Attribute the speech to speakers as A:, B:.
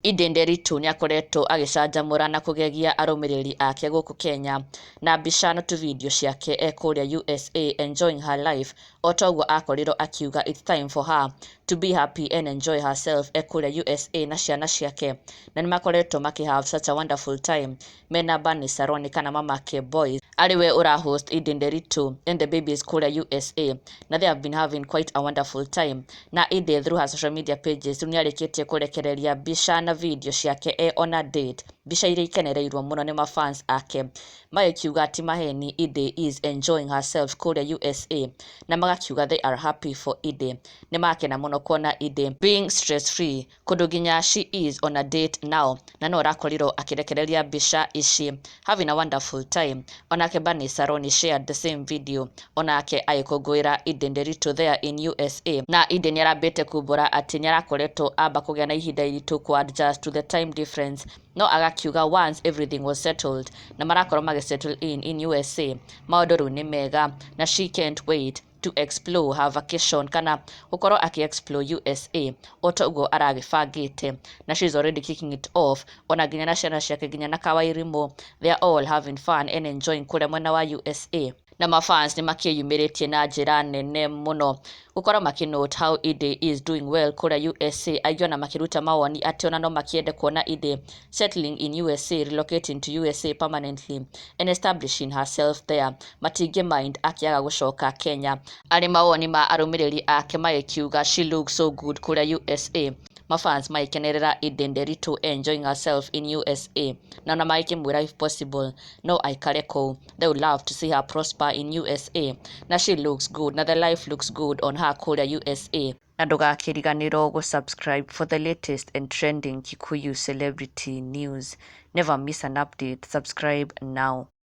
A: Edday Nderitu nĩakoretwo agĩcanjamũra na kũgegia arũmĩrĩri ake gũkũ Kenya na mbica na tũvideo ciake e kũrĩa USA enjoying her life. O toguo akorirwo akiuga it's time for her to be happy and enjoy herself e kũrĩa USA na ciana ciake, na nĩmakoretwo makĩ have such a wonderful time mena Bernice Saroni kana mamake boys, arĩ we ũra host Edday Nderitu and the babies kũrĩa USA, na they have been having quite a wonderful time. Na Edday through her social media pages rĩu nĩarĩkĩtie kũrekereria mbica na video ciake e on a date, mbica iria ikenereirwo mũno nĩ mafans ake, magĩkiuga ti maheni, Edday is enjoying herself kũrĩa USA, na magakiuga they are happy for Edday. Nĩ makena mũno kuona Edday being stress free kũndũ nginya she is on a date now, na no ũrakorirwo akĩrekereria mbica ici having a wonderful time. Onake Bernice Saroni shared the same video, onake agĩkũngũĩra Edday Nderitu there in USA. Na Edday nĩarambĩte kumbũra atĩ nĩarakoretwo amba kũgĩa na ihinda iritũ ku adjust to the time difference, no agakiuga once everything was settled na marakorwo magĩ settle in USA, maũndũ rĩu nĩ mega na she can't wait to explore her vacation kana gũkorwo akĩ explore USA o ta ũguo aragĩbangĩte. Na she is already kicking it off, ona nginya na ciana ciake, nginya na Kawairimũ, they are all having fun and enjoying kũrĩa mwena wa USA. Na mafans nĩ makĩyumĩrĩtie na njĩra nene mũno gũkorwo makĩ note how Edday is doing well kũrĩa USA, aingĩ ona makĩruta mawoni atĩ ona no makĩende kuona Edday settling in USA, relocating to USA permanently and establishing herself there. Matingĩ mind akĩaga gũcoka Kenya. Arĩ mawoni ma arũmĩrĩri ake magĩkiuga she looks so good kũrĩa USA. Mafans magĩkenerera Edday Nderitu enjoying herself in USA, na ona magĩkĩmwĩra if possible no aikare kũu, they would love to see her prosper in USA, na she looks good na the life looks good on her kũrĩa USA. Na ndũgakĩriganĩrwo gũ-subscribe for the latest and trending Kikuyu celebrity news. Never miss an update. Subscribe now.